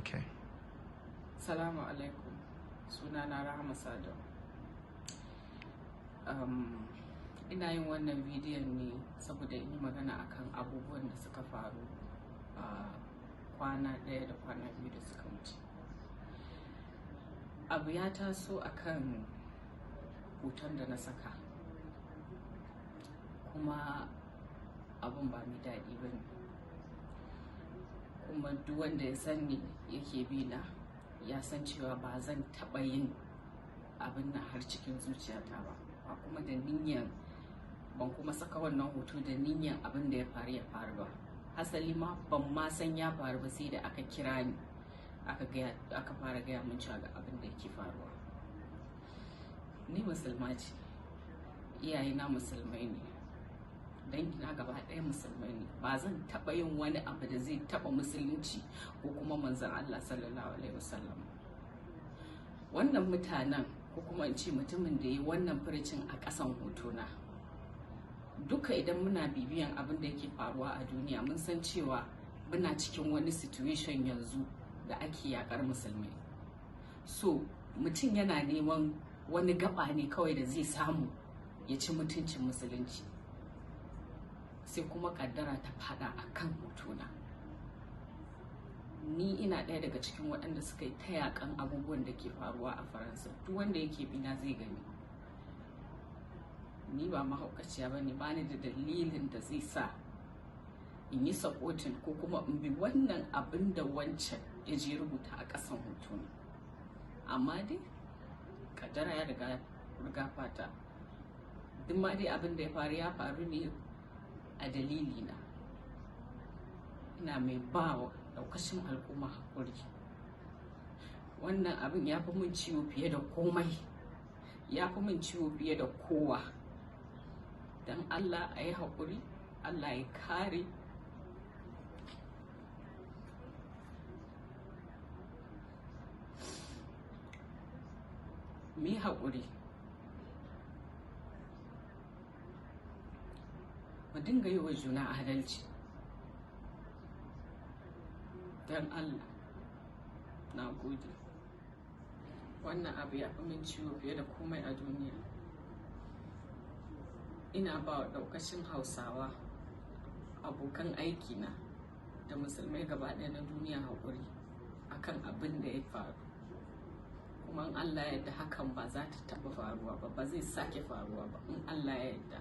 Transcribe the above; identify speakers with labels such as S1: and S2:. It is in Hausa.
S1: Okay.
S2: Salamu alaikum. Sunana Rahama Sadau. Ina yin wannan bidiyon ne saboda in yi magana akan abubuwan da suka faru a kwana ɗaya da kwana biyu da suka wuce. Abu ya taso akan hoton da na saka, kuma abun ba mai daɗi ba ne. Kuma duk wanda ya san ni yake bi na ya san cewa ba zan taɓa yin abin nan har cikin zuciyata ba, ba kuma da niyyan, ban kuma saka wannan hoto da niyyan abin da ya faru ya faru ba. Hasali ma ban ma san ya faru ba sai da aka kira ni aka fara gaya min cewa ga abin da yake faruwa. Ni musulma ce, iyayena musulmai ne, dangina gaba ɗaya musulmai ne. Ba zan taɓa yin wani abu da zai taɓa musulunci ko kuma manzon Allah sallallahu alaihi wasallam. Wannan mutanen, ko kuma in ce mutumin da ya yi wannan furucin a ƙasan hotona, duka idan muna bibiyan abin da yake faruwa a duniya mun san cewa muna cikin wani situation yanzu da ake yakar musulmai. So mutum yana neman wani gaba ne kawai da zai samu ya ci mutuncin musulunci, sai kuma kaddara ta fada a kan hotona. Ni ina ɗaya daga cikin waɗanda suka yi ta yakan abubuwan da ke faruwa a Faransa. Duk wanda yake bina zai gani ni ba mahaukaciya ba ne, bani da dalilin da zai sa in yi supporting ko kuma in bi wannan abin da wancan ya je rubuta a ƙasan hotona. Amma dai kaddara ya riga fata. Duk ma dai abin da ya faru ya faru ne a dalilina. Ina mai ba wa daukashin al'umma haƙuri. Wannan abin ya fi min ciwo fiye da komai, ya fi min ciwo fiye da kowa. Don Allah a yi haƙuri, Allah ya kare. Mu yi haƙuri, mu dinga yi wa juna adalci. Don Allah, na gode. Wannan abu ya fi min ciwo fiye da komai a duniya. Ina ba wa ɗaukacin Hausawa, abokan aikina da musulmai gaba ɗaya na duniya haƙuri akan abin da ya faru. Kuma in Allah ya yarda hakan ba za ta taɓa faruwa ba, ba zai sake faruwa ba in Allah ya yarda.